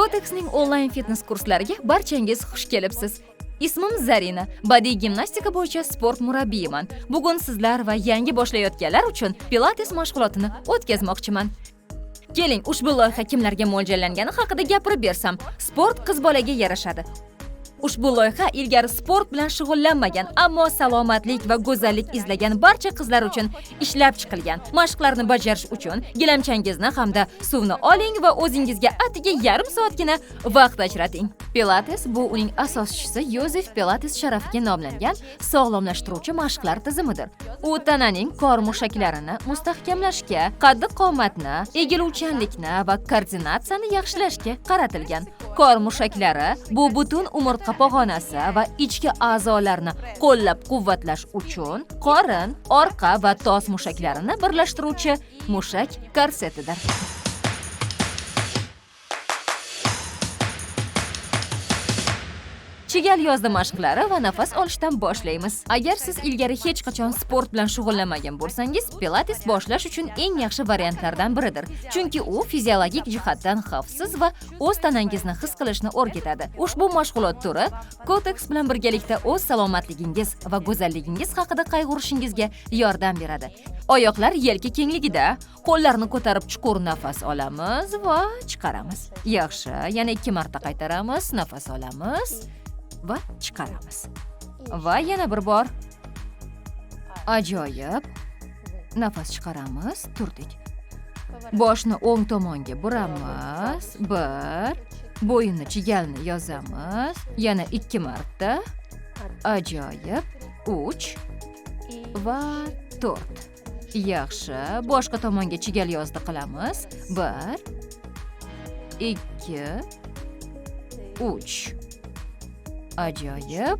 Kotexning onlayn fitness kurslariga barchangiz xush kelibsiz. Ismim Zarina, badiiy gimnastika bo'yicha sport murabbiyiman. Bugun sizlar va yangi boshlayotganlar uchun pilates mashg'ulotini o'tkazmoqchiman. Keling, ushbu loyiha kimlarga mo'ljallangani haqida gapirib bersam. Sport qiz bolaga yarashadi. Ushbu loyiha ilgari sport bilan shug'ullanmagan, ammo salomatlik va go'zallik izlagan barcha qizlar uchun ishlab chiqilgan. Mashqlarni bajarish uchun gilamchangizni hamda suvni oling va o'zingizga atigi yarim soatgina vaqt ajrating. Pilates bu uning asoschisi Yozef Pilates sharafiga nomlangan sog'lomlashtiruvchi mashqlar tizimidir. U tananing kor mushaklarini mustahkamlashga, qaddi-qomatni, egiluvchanlikni va koordinatsiyani yaxshilashga qaratilgan. Kor mushaklari bu butun umurtqa pog'onasi va ichki a'zolarni qo'llab-quvvatlash uchun qorin, orqa va tos mushaklarini birlashtiruvchi mushak korsetidir. Chigal yozdi mashqlari va nafas olishdan boshlaymiz. Agar siz ilgari hech qachon sport bilan shug'ullanmagan bo'lsangiz, pilates boshlash uchun eng yaxshi variantlardan biridir. Chunki u fiziologik jihatdan xavfsiz va o'z tanangizni his qilishni o'rgatadi. Ushbu mashg'ulot turi Kotex bilan birgalikda o'z salomatligingiz va go'zalligingiz haqida qayg'urishingizga yordam beradi. Oyoqlar yelka kengligida, qo'llarni ko'tarib chuqur nafas olamiz va chiqaramiz. Yaxshi, yana 2 marta qaytaramiz, nafas olamiz va chiqaramiz. Va yana bir bor. Ajoyib. Nafas chiqaramiz, turdik. Boshni o'ng tomonga buramiz. 1. Bo'yinni chigalni yozamiz. Yana 2 marta. Ajoyib. 3 va 4. Yaxshi. Boshqa tomonga chigal yozdi qilamiz. 1 2 3. Ajoyib.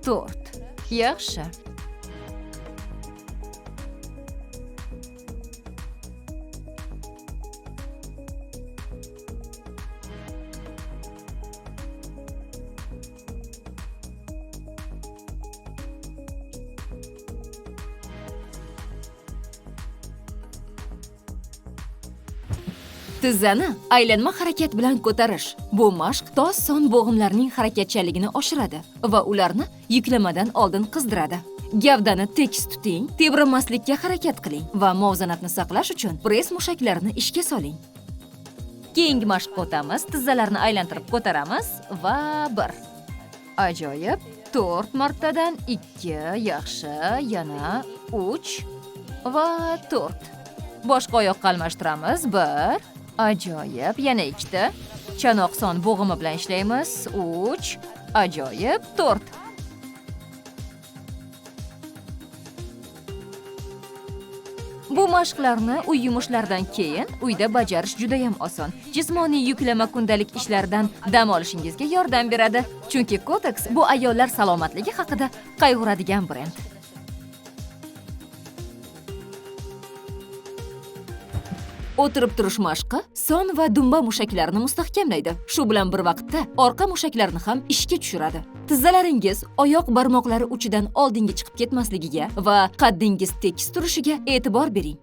4. Yaxshi. Tizzani aylanma harakat bilan ko'tarish. Bu mashq tos son bo'g'imlarining harakatchanligini oshiradi va ularni yuklamadan oldin qizdiradi. Gavdani tekis tuting, tebranmaslikka harakat qiling va muvozanatni saqlash uchun press mushaklarini ishga soling. Keyingi mashqqa o'tamiz. Tizzalarni aylantirib ko'taramiz va 1. Ajoyib. 4 martadan 2, yaxshi, yana 3 va 4. Boshqa oyoqqa almashtiramiz. 1. Ajoyib, yana 2. Chanoq son bo'g'imi bilan ishlaymiz. 3. Ajoyib, 4. Bu mashqlarni uy yumushlaridan keyin uyda bajarish juda ham oson. Jismoniy yuklama kundalik ishlardan dam olishingizga yordam beradi. Chunki Kotex bu ayollar salomatligi haqida qayg'uradigan brend. O'tirib turish mashqi son va dumba mushaklarini mustahkamlaydi. Shu bilan bir vaqtda orqa mushaklarini ham ishga tushiradi. Tizzalaringiz oyoq barmoqlari uchidan oldinga chiqib ketmasligiga va qaddingiz tekis turishiga e'tibor bering.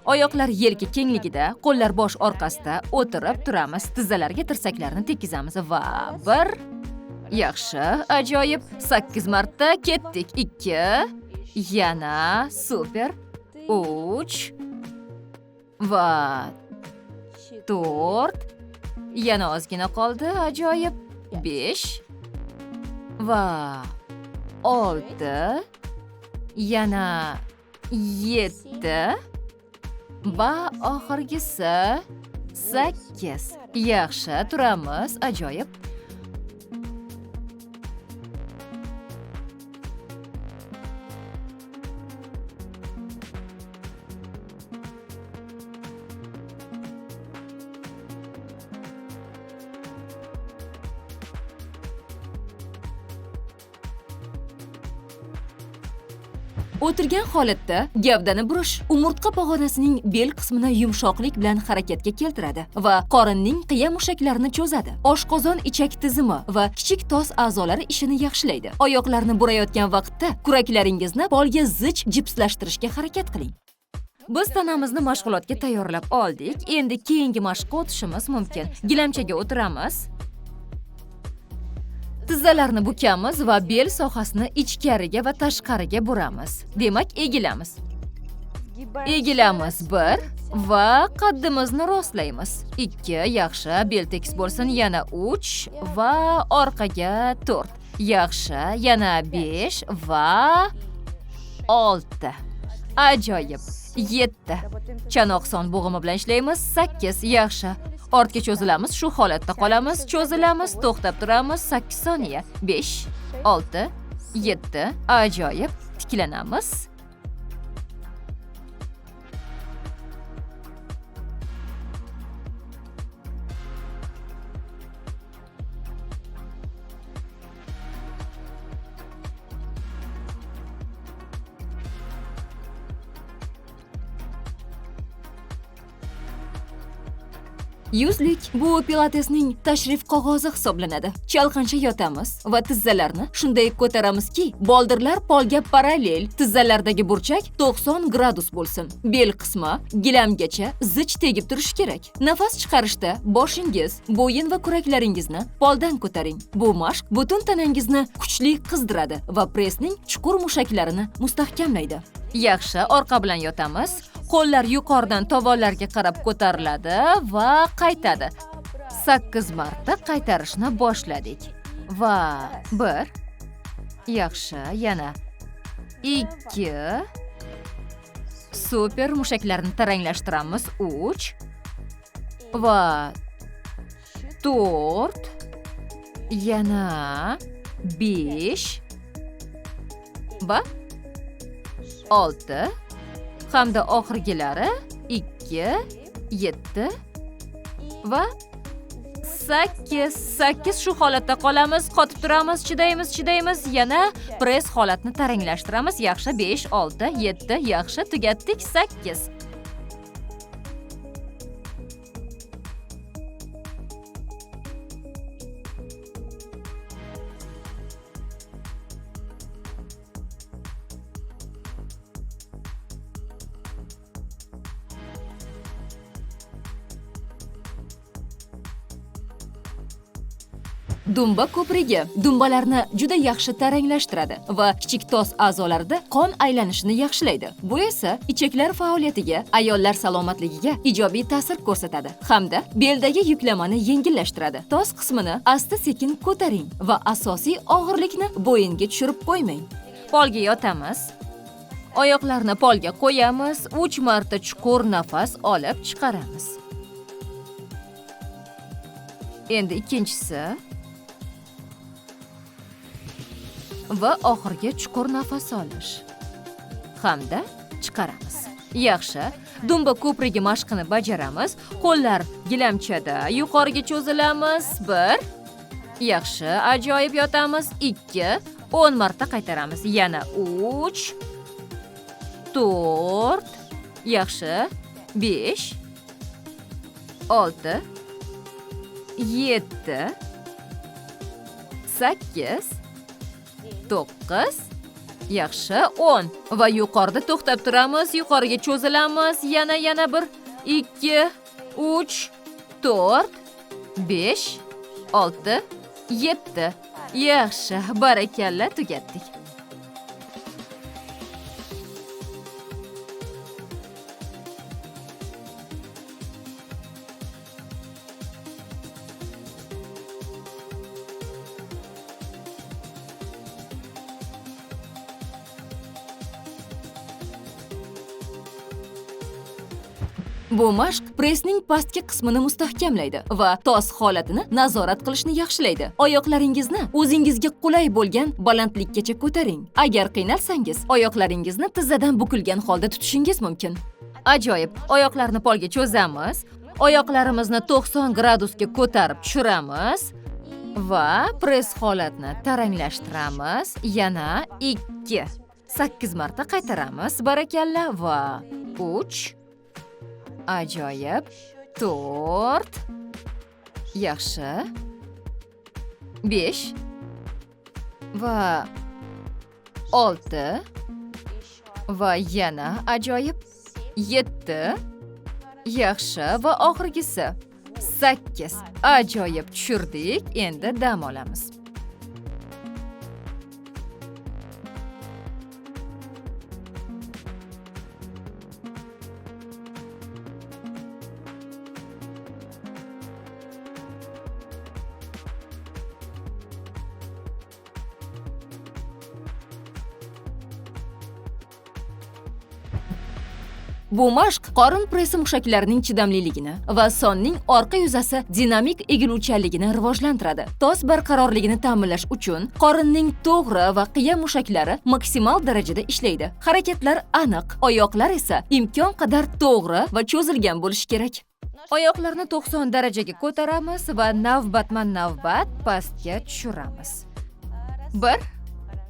Oyoqlar yelka kengligida, qo'llar bosh orqasida o'tirib turamiz. Tizzalarga tirsaklarni tekkizamiz va 1. Yaxshi, ajoyib. 8 marta ketdik. 2. Yana super. 3 va 4. Yana ozgina qoldi, ajoyib. 5 va 6. Yana 7 va oxirgisi 8. Yaxshi, turamiz, ajoyib. O'tirgan holatda gavdani burish umurtqa pog'onasining bel qismini yumshoqlik bilan harakatga keltiradi va qorinning qiya mushaklarini cho'zadi. Oshqozon ichak tizimi va kichik tos a'zolari ishini yaxshilaydi. Oyoqlarni burayotgan vaqtda kuraklaringizni polga zich jipslashtirishga harakat qiling. Biz tanamizni mashg'ulotga tayyorlab oldik. Endi keyingi mashqqa o'tishimiz mumkin. Gilamchaga o'tiramiz. Tizzalarni bukamiz va bel sohasini ichkariga va tashqariga buramiz. Demak, egilamiz. Egilamiz 1 va qaddimizni rostlaymiz. 2, yaxshi, bel tekis bo'lsin, yana 3 va orqaga 4. Yaxshi, yana 5 va 6. Ajoyib. 7. Chanoq son bo'g'imi bilan ishlaymiz. 8, yaxshi. Ortga cho'zilamiz, shu holatda qolamiz, cho'zilamiz, to'xtab turamiz 8 soniya. 5, 6, 7, ajoyib. Tiklanamiz. Yuzlik bu pilatesning tashrif qog'ozi hisoblanadi. Chalqancha yotamiz va tizzalarni shunday ko'taramizki, boldirlar polga parallel, tizzalardagi burchak 90 gradus bo'lsin. Bel qismi gilamgacha zich tegib turishi kerak. Nafas chiqarishda boshingiz, bo'yin va kuraklaringizni poldan ko'taring. Bu mashq butun tanangizni kuchli qizdiradi va pressning chuqur mushaklarini mustahkamlaydi. Yaxshi, orqa bilan yotamiz. Qo'llar yuqoridan tovonlarga qarab ko'tariladi va qaytadi. 8 marta qaytarishni boshladik. Va 1, yaxshi, yana 2, super, mushaklarni taranglashtiramiz. 3 va 4, yana 5 va 6 hamda oxirgilari 2, 7 va 8. 8 shu holatda qolamiz, qotib turamiz, chidaymiz, chidaymiz, yana press holatni taranglashtiramiz. Yaxshi, 5, 6, 7, yaxshi, tugatdik, 8. Dumba ko'prigi dumbalarni juda yaxshi taranglashtiradi va kichik tos a'zolarida qon aylanishini yaxshilaydi. Bu esa ichaklar faoliyatiga, ayollar salomatligiga ijobiy ta'sir ko'rsatadi hamda beldagi yuklamani yengillashtiradi. Tos qismini asta-sekin ko'taring va asosiy og'irlikni bo'yinga tushirib qo'ymang. Polga yotamiz. Oyoqlarni polga qo'yamiz, 3 marta chuqur nafas olib chiqaramiz. Endi ikkinchisi va oxirgi chuqur nafas olish hamda chiqaramiz. Yaxshi, dumba ko'prigi mashqini bajaramiz. Qo'llar gilamchada, yuqoriga cho'zilamiz. 1, yaxshi, ajoyib yotamiz. 2, 10 marta qaytaramiz. Yana 3, 4, yaxshi, 5, 6, 7, 8, 9, yaxshi, 10 va yuqorida to'xtab turamiz, yuqoriga cho'zilamiz, yana 1, 2, 3, 4, 5, 6, 7. Yaxshi, barakalla, tugatdik. Bu mashq pressning pastki qismini mustahkamlaydi va tos holatini nazorat qilishni yaxshilaydi. Oyoqlaringizni o'zingizga qulay bo'lgan balandlikkacha ko'taring. Agar qiynalsangiz, oyoqlaringizni tizzadan bukilgan holda tutishingiz mumkin. Ajoyib. Oyoqlarni polga cho'zamiz. Oyoqlarimizni 90 gradusga ko'tarib tushiramiz va press holatni taranglashtiramiz. Yana 2, 8 marta qaytaramiz. Barakalla va 3, ajoyib, 4, yaxshi, 5 va 6 va yana ajoyib, 7, yaxshi va oxirgisi 8. Ajoyib, tushirdik. Endi dam olamiz. Bu mashq qorin pressi mushaklarining chidamliligini va sonning orqa yuzasi dinamik egiluvchanligini rivojlantiradi. Tos barqarorligini ta'minlash uchun qorinning to'g'ri va qiya mushaklari maksimal darajada ishlaydi. Harakatlar aniq, oyoqlar esa imkon qadar to'g'ri va cho'zilgan bo'lishi kerak. Oyoqlarni 90 darajaga ko'taramiz va navbatma-navbat pastga tushiramiz. 1.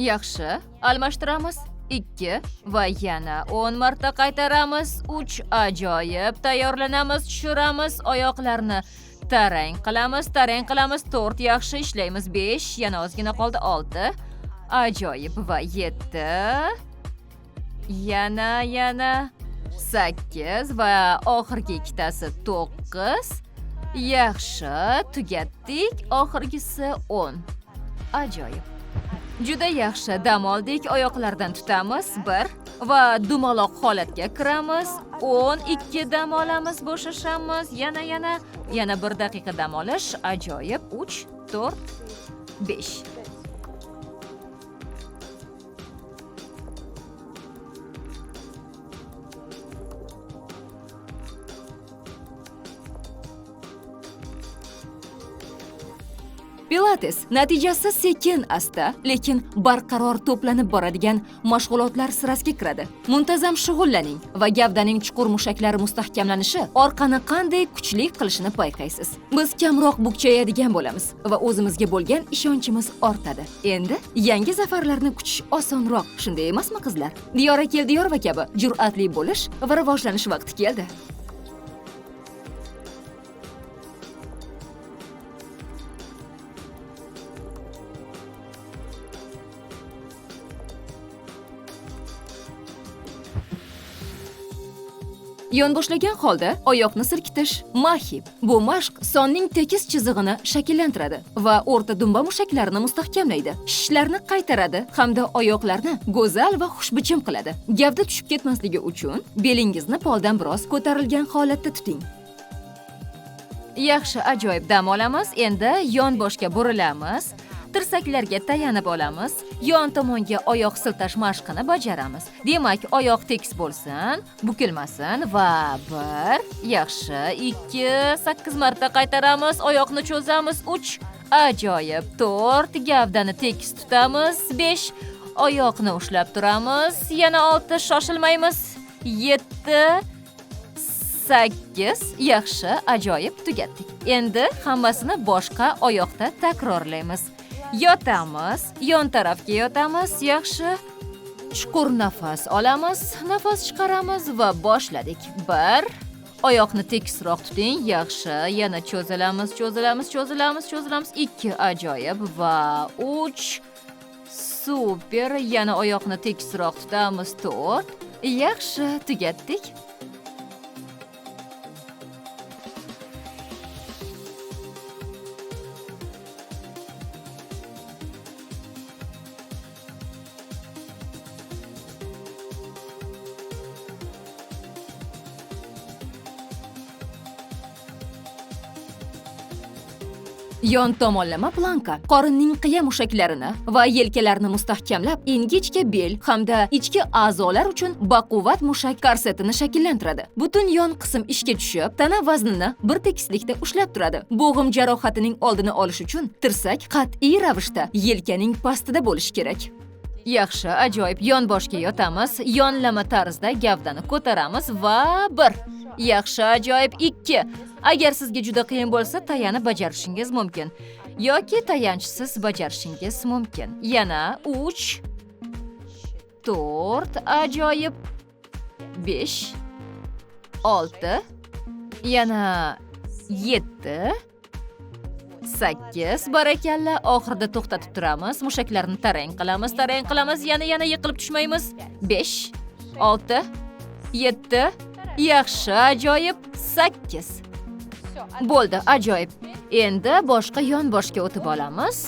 Yaxshi, almashtiramiz. 2 va yana 10 marta qaytaramiz. 3. Ajoyib, tayyorlanamiz, tushiramiz, oyoqlarni tarang qilamiz, tarang qilamiz. 4. Yaxshi ishlaymiz. 5, yana ozgina qoldi. 6. Ajoyib va 7. Yana 8 va oxirgi ikkitasi 9. Yaxshi, tugatdik. Oxirgisi 10. Ajoyib. Juda yaxshi dam oldik. Oyoqlardan tutamiz. 1 va dumaloq holatga kiramiz. 10, 2 dam olamiz, bo'shashamiz. Yana 1 daqiqa dam olish. Ajoyib. 3, 4, 5. Pilates natijasi sekin asta, lekin barqaror to'planib boradigan mashg'ulotlar sirasiga kiradi. Muntazam shug'ullaning va gavdaning chuqur mushaklari mustahkamlanishi orqani qanday kuchli qilishini payqaysiz. Biz kamroq bukchayadigan bo'lamiz va o'zimizga bo'lgan ishonchimiz ortadi. Endi yangi zafarlarni kutish osonroq, shunday emasmi qizlar? Diyora Keldiyorova kabi jur'atli bo'lish va rivojlanish vaqti keldi. Yonboshlagan holda oyoqni silkitish mahi. Bu mashq sonning tekis chizig'ini shakllantiradi va o'rta dumba mushaklarini mustahkamlaydi. Shishlarni qaytaradi hamda oyoqlarni go'zal va xushbichim qiladi. Gavda tushib ketmasligi uchun belingizni poldan biroz ko'tarilgan holatda tuting. Yaxshi, ajoyib dam olamiz. Endi yonboshga burilamiz. Tirsaklarga tayanib olamiz. Yon tomonga oyoq siltash mashqini bajaramiz. Demak, oyoq tekis bo'lsin, bukilmasin va 1, yaxshi, 2, 8 marta qaytaramiz, oyoqni cho'zamiz, 3, ajoyib, 4, gavdani tekis tutamiz, 5, oyoqni ushlab turamiz, yana 6, shoshilmaymiz, 7, 8, yaxshi, ajoyib, tugatdik. Endi hammasini boshqa oyoqda takrorlaymiz. Yotamiz, yon tarafga yotamiz, yaxshi. Chuqur nafas olamiz, nafas chiqaramiz va boshladik. 1, oyoqni tekisroq tuting, yaxshi. Yana cho'zilamiz, cho'zilamiz, cho'zilamiz, cho'zilamiz. 2, ajoyib va 3, super. Yana oyoqni tekisroq tutamiz. 4, yaxshi, tugatdik. Yon tomonlama planka qorinning qiya mushaklarini va yelkalarini mustahkamlab, ingichka bel hamda ichki a'zolar uchun baquvvat mushak korsetini shakllantiradi. Butun yon qism ishga tushib, tana vaznini bir tekislikda ushlab turadi. Bo'g'im jarohatining oldini olish uchun tirsak qat'iy ravishda yelkaning pastida bo'lishi kerak. Yaxshi, ajoyib. Yonboshga yotamiz, yonlama tarzda gavdani ko'taramiz va 1. Yaxshi, ajoyib. 2. Agar sizga juda qiyin bo'lsa, tayanib bajarishingiz mumkin yoki tayanchsiz bajarishingiz mumkin. Yana 3, 4, ajoyib. 5, 6, yana 7, 8, barakalla. Oxirida to'xtatib turamiz, mushaklarni tarang qilamiz, tarang qilamiz, yana yiqilib tushmaymiz. 5, 6, 7, yaxshi, ajoyib. 8. Bo'ldi, ajoyib. Endi boshqa yonboshga o'tib olamiz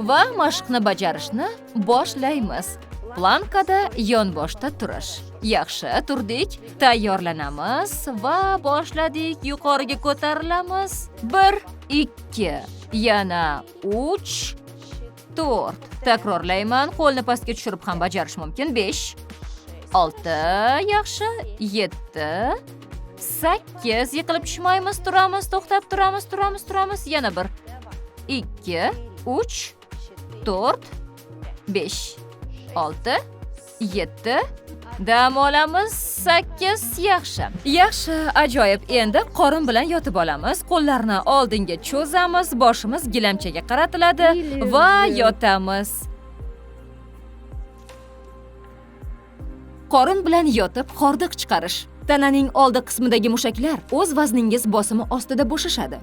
va mashqni bajarishni boshlaymiz. Plankada yonboshda turish. Yaxshi, turdik, tayyorlanamiz va boshladik. Yuqoriga ko'tarilamiz. 1, 2, yana 3, 4. Takrorlayman, qo'lni pastga tushirib ham bajarish mumkin. 5, 6, yaxshi, 7, 8, yiqilib tushmaymiz, turamiz, to'xtab turamiz, turamiz, turamiz, yana 1, 2, 3, 4, 5, 6, 7, dam olamiz, 8, yaxshi. Yaxshi, ajoyib. Endi qorin bilan yotib olamiz, qo'llarni oldinga cho'zamiz, boshimiz gilamchaga qaratiladi va yotamiz. Qorin bilan yotib hordiq chiqarish. Tananing oldi qismidagi mushaklar o'z vazningiz bosimi ostida bo'shashadi.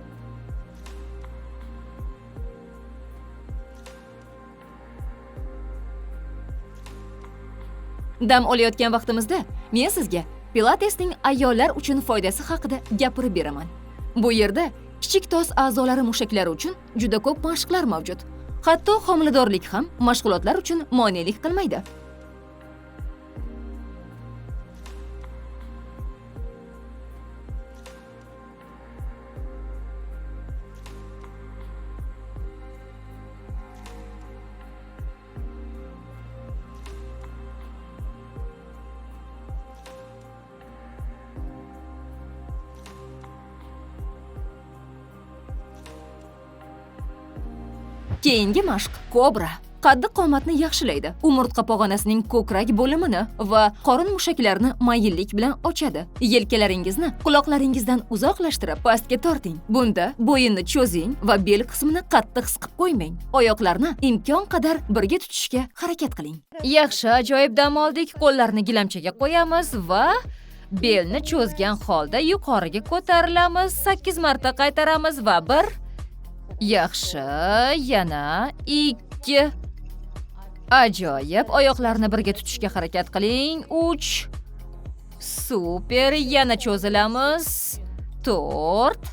Dam olayotgan vaqtimizda men sizga pilatesning ayollar uchun foydasi haqida gapirib beraman. Bu yerda kichik tos a'zolari mushaklari uchun juda ko'p mashqlar mavjud. Hatto homiladorlik ham mashg'ulotlar uchun monelik qilmaydi. Keyingi mashq kobra. Qaddi qomatni yaxshilaydi. Umurtqa pog'onasining ko'krak bo'limini va qorin mushaklarini mayillik bilan ochadi. Yelkalaringizni quloqlaringizdan uzoqlashtirib pastga torting. Bunda bo'yinni cho'zing va bel qismini qattiq siqib qo'ymang. Oyoqlarni imkon qadar birga tutishga harakat qiling. Yaxshi, ajoyib dam oldik. Qo'llarni gilamchaga qo'yamiz va belni cho'zgan holda yuqoriga ko'tarilamiz. 8 marta qaytaramiz va 1. Yaxshi, yana 2. Ajoyib, oyoqlarni birga tutishga harakat qiling. 3. Super, yana cho'zilamiz. 4.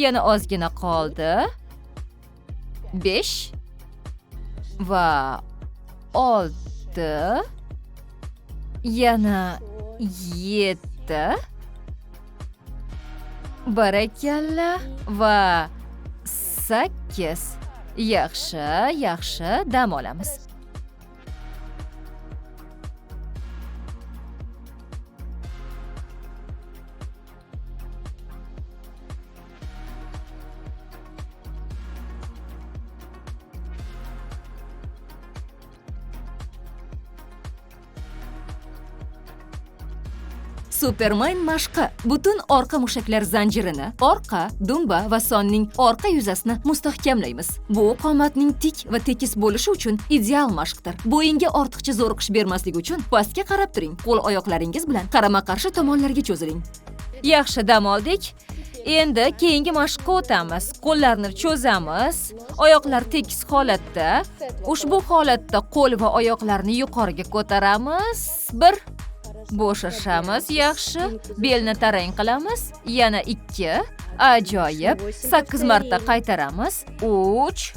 Yana ozgina qoldi. 5 va 6. Yana 7. Barakalla va 8. Yaxshi, yaxshi, dam olamiz. Superman mashqi butun orqa mushaklar zanjirini, orqa, dumba va sonning orqa yuzasini mustahkamlaymiz. Bu qomatning tik va tekis bo'lishi uchun ideal mashqdir. Bo'yinga ortiqcha zo'riqish bermaslik uchun pastga qarab turing. Qo'l oyoqlaringiz bilan qarama-qarshi tomonlarga cho'ziling. Yaxshi dam oldik. Endi keyingi mashqqa o'tamiz. Qo'llarni cho'zamiz, oyoqlar tekis holatda. Ushbu holatda qo'l va oyoqlarni yuqoriga ko'taramiz. 1. Bo'shashamiz, yaxshi. Belni tarang qilamiz. Yana 2. Ajoyib. 8 marta qaytaramiz. 3.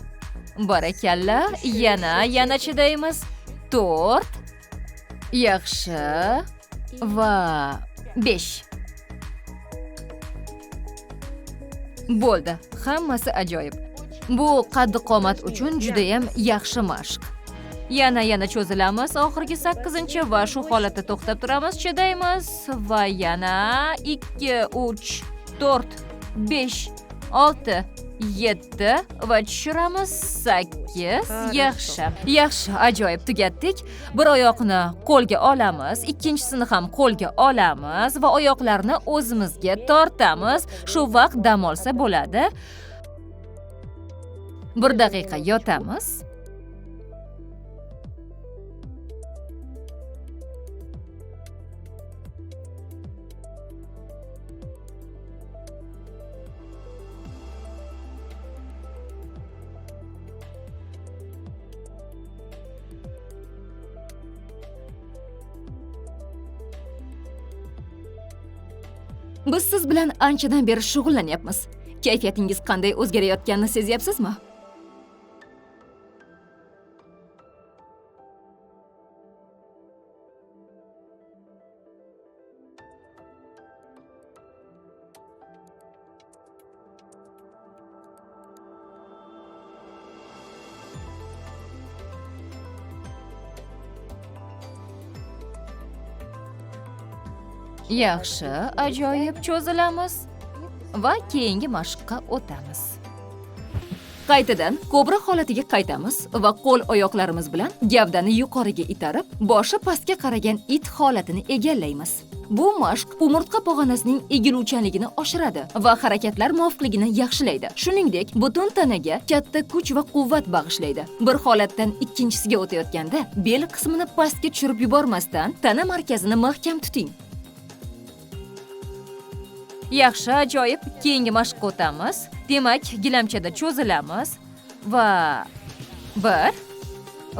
Barakalla. Yana chidaymiz. 4. Yaxshi. Va 5. Bo'ldi. Hammasi ajoyib. Bu qaddi qomat uchun juda ham yaxshi mashq. Yana cho'zilamiz. Oxirgi 8-chi va shu holatda to'xtab turamiz, chidaymiz va yana 2, 3, 4, 5, 6, 7 va tushiramiz 8. Yaxshi. Yaxshi, ajoyib tugatdik. Bir oyoqni qo'lga olamiz, ikkinchisini ham qo'lga olamiz va oyoqlarni o'zimizga tortamiz. Shu vaqt dam olsa bo'ladi. 1 daqiqa yotamiz. Biz siz bilan anchadan beri shug'ullanyapmiz. Kayfiyatingiz qanday o'zgarayotganini sezyapsizmi? Yaxshi, ajoyib, cho'zilamiz va keyingi mashqqa o'tamiz. Qaytadan kobra holatiga qaytamiz va qo'l oyoqlarimiz bilan gavdani yuqoriga itarib, boshi pastga qaragan it holatini egallaymiz. Bu mashq umurtqa pog'onasining egiluvchanligini oshiradi va harakatlar muvofiqligini yaxshilaydi. Shuningdek, butun tanaga katta kuch va quvvat bag'ishlaydi. Bir holatdan ikkinchisiga o'tayotganda bel qismini pastga tushirib yubormasdan tana markazini mahkam tuting. Yaxshi, ajoyib. Keyingi mashqqa o'tamiz. Demak, gilamchada cho'zilamiz va 1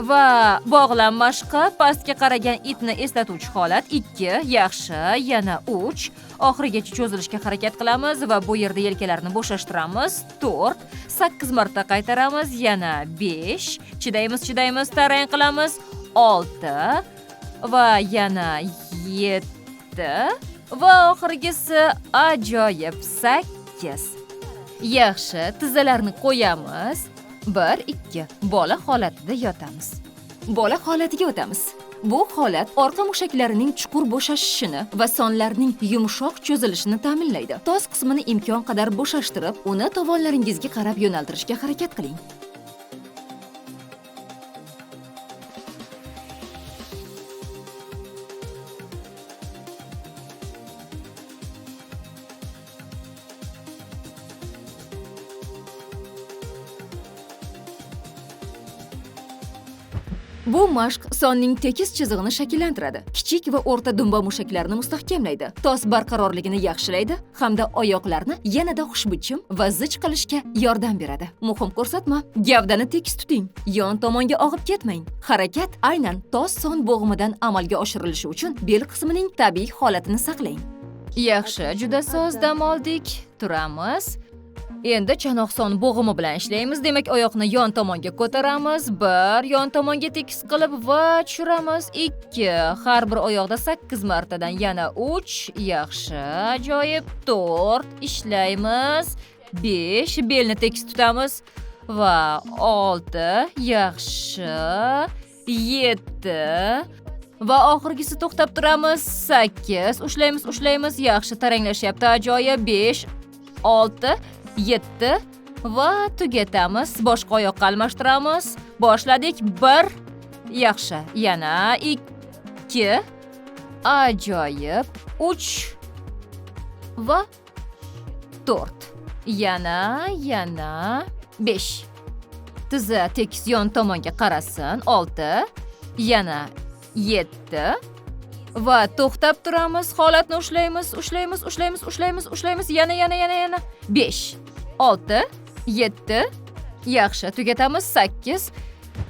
va bog'lam mashqi, pastga qaragan itni eslatuvchi holat, 2, yaxshi, yana 3, oxirigacha cho'zilishga harakat qilamiz va bu yerda yelkalarni bo'shashtiramiz, 4, 8 marta qaytaramiz, yana 5, chidaymiz, chidaymiz, tarang qilamiz, 6 va yana 7 va oxirgisi ajoyib 8. Yaxshi, tizzalarni qo'yamiz. 1, 2. Bola holatida yotamiz. Bola holatiga o'tamiz. Bu holat orqa mushaklarining chuqur bo'shashishini va sonlarning yumshoq cho'zilishini ta'minlaydi. Tos qismini imkon qadar bo'shashtirib, uni tovonlaringizga qarab yo'naltirishga harakat qiling. Bu mashq sonning tekis chizig'ini shakllantiradi. Kichik va o'rta dumba mushaklarini mustahkamlaydi. Tos barqarorligini yaxshilaydi hamda oyoqlarni yanada xushbichim va zich qilishga yordam beradi. Muhim ko'rsatma: gavdani tekis tuting, yon tomonga og'ib ketmang. Harakat aynan tos son bo'g'imidan amalga oshirilishi uchun bel qismining tabiiy holatini saqlang. Yaxshi, juda soz dam oldik. Turamiz. Endi chanoq son bo'g'imi bilan ishlaymiz. Demak, oyoqni yon tomonga ko'taramiz. 1, yon tomonga tekis qilib va tushiramiz. 2, har bir oyoqda 8 martadan, yana 3, yaxshi, ajoyib, 4, ishlaymiz. 5, belni tekis tutamiz va 6, yaxshi, 7 va oxirgisi to'xtab turamiz. 8, ushlaymiz, ushlaymiz, yaxshi, taranglashyapti, ajoyib, 5, 6, 7 va tugatamiz. Boshqa oyoqqa almashtiramiz. Boshladik. 1, yaxshi, yana 2, ajoyib, 3 va 4, yana, yana 5. Tiza tekis yon tomonga qarasin. 6, yana 7 va to'xtab turamiz. Holatni ushlaymiz, ushlaymiz, ushlaymiz, ushlaymiz, ushlaymiz, yana, yana, yana, yana 5, 6, 7, yaxshi, tugatamiz. 8,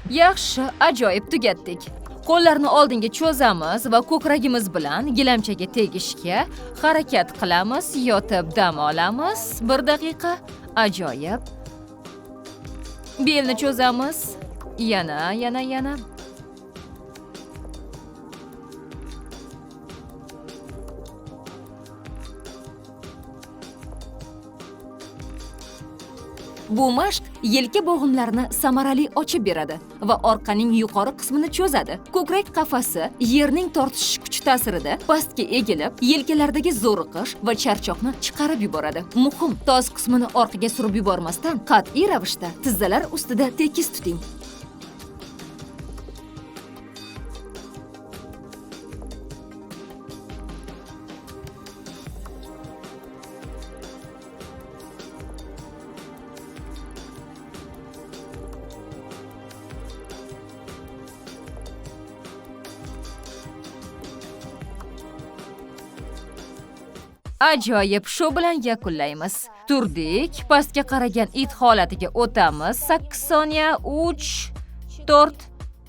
yaxshi, ajoyib, tugatdik. Qo'llarni oldinga cho'zamiz va ko'kragimiz bilan gilamchaga tegishga harakat qilamiz. Yotib dam olamiz. 1 daqiqa. Ajoyib. Belni cho'zamiz. Yana, yana, yana. Bu mashq yelka bo'g'imlarini samarali ochib beradi va orqaning yuqori qismini cho'zadi. Ko'krak qafasi yerning tortishish kuchi ta'sirida pastga egilib, yelkalardagi zo'riqish va charchoqni chiqarib yuboradi. Muhim, tos qismini orqaga surib yubormasdan qat'iy ravishda tizzalar ustida tekis tuting. Ajoyib, shu bilan yakunlaymiz. Turdik, pastga qaragan it holatiga o'tamiz. 8 soniya, 3, 4,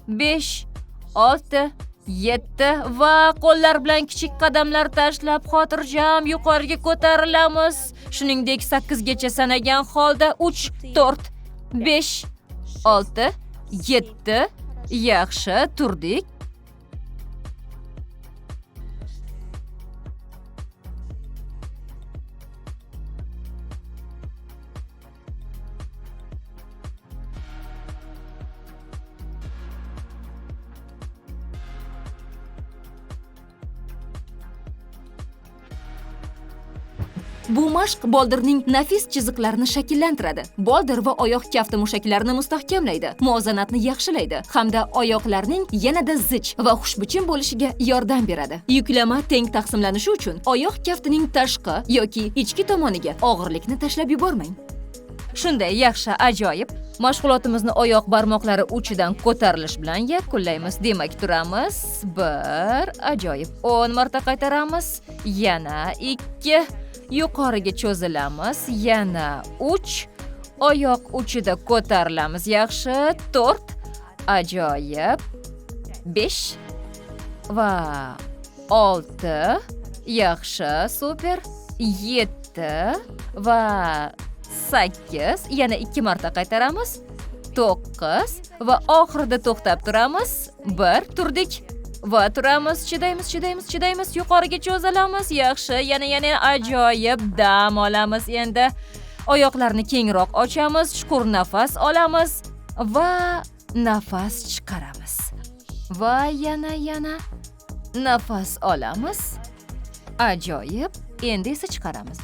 5, 6, 7 va qo'llar bilan kichik qadamlar tashlab xotirjam yuqoriga ko'tarilamiz. Shuningdek, 8 gacha sanagan holda 3, 4, 5, 6, 7. Yaxshi, turdik. Bu mashq boldirning nafis chiziqlarini shakllantiradi. Boldir va oyoq kafti mushaklarini mustahkamlaydi, muvozanatni yaxshilaydi hamda oyoqlarning yanada zich va xushbichim bo'lishiga yordam beradi. Yuklama teng taqsimlanishi uchun oyoq kaftining tashqi yoki ichki tomoniga og'irlikni tashlab yubormang. Shunday, yaxshi, ajoyib. Mashg'ulotimizni oyoq barmoqlari uchidan ko'tarilish bilan yakunlaymiz. Demak, turamiz. 1, ajoyib. 10 marta qaytaramiz. Yana 2, yuqoriga cho'zilamiz. Yana 3, oyoq uchida ko'tarilamiz. Yaxshi, 4, ajoyib. 5 va 6, yaxshi, super. 7 va 8, yana 2 marta qaytaramiz. 9 va oxirida to'xtab turamiz. 1, turdik va turamiz, chidaymiz, chidaymiz, chidaymiz, yuqoriga cho'zilamiz. Yaxshi, yana ajoyib dam olamiz endi. Oyoqlarni kengroq ochamiz, chuqur nafas olamiz va nafas chiqaramiz. Va yana nafas olamiz. Ajoyib, endi esa chiqaramiz.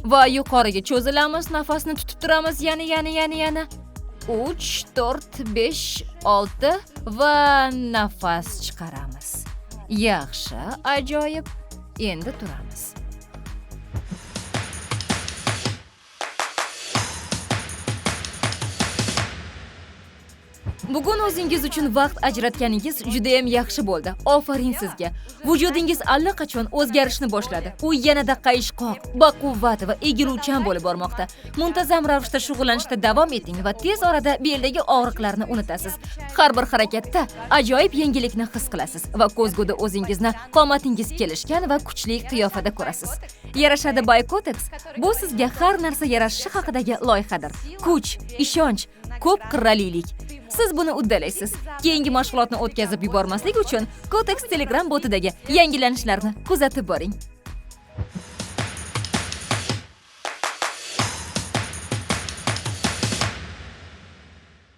Va yuqoriga cho'zilamiz, nafasni tutib turamiz, yana 3, 4, 5, 6 va nafas chiqaramiz. Yaxshi, ajoyib. Endi turamiz. Bugun o'zingiz uchun vaqt ajratganingiz juda ham yaxshi bo'ldi. Ofarin sizga. Vujudingiz allaqachon o'zgarishni boshladi. U yanada qayishqoq, baquvvat va egiluvchan bo'lib bormoqda. Muntazam ravishda shug'ullanishda davom eting va tez orada beldagi og'riqlarni unutasiz. Har bir harakatda ajoyib yengillikni his qilasiz va ko'zguda o'zingizni qomatingiz kelishgan va kuchli qiyofada ko'rasiz. Yarashadi by Kotex bu sizga har narsa yarashishi haqidagi loyihadir. Kuch, ishonch, ko'p qirralilik. Siz buni uddalaysiz. Keyingi mashg'ulotni o'tkazib yubormaslik uchun Kotex Telegram botidagi yangilanishlarni kuzatib boring.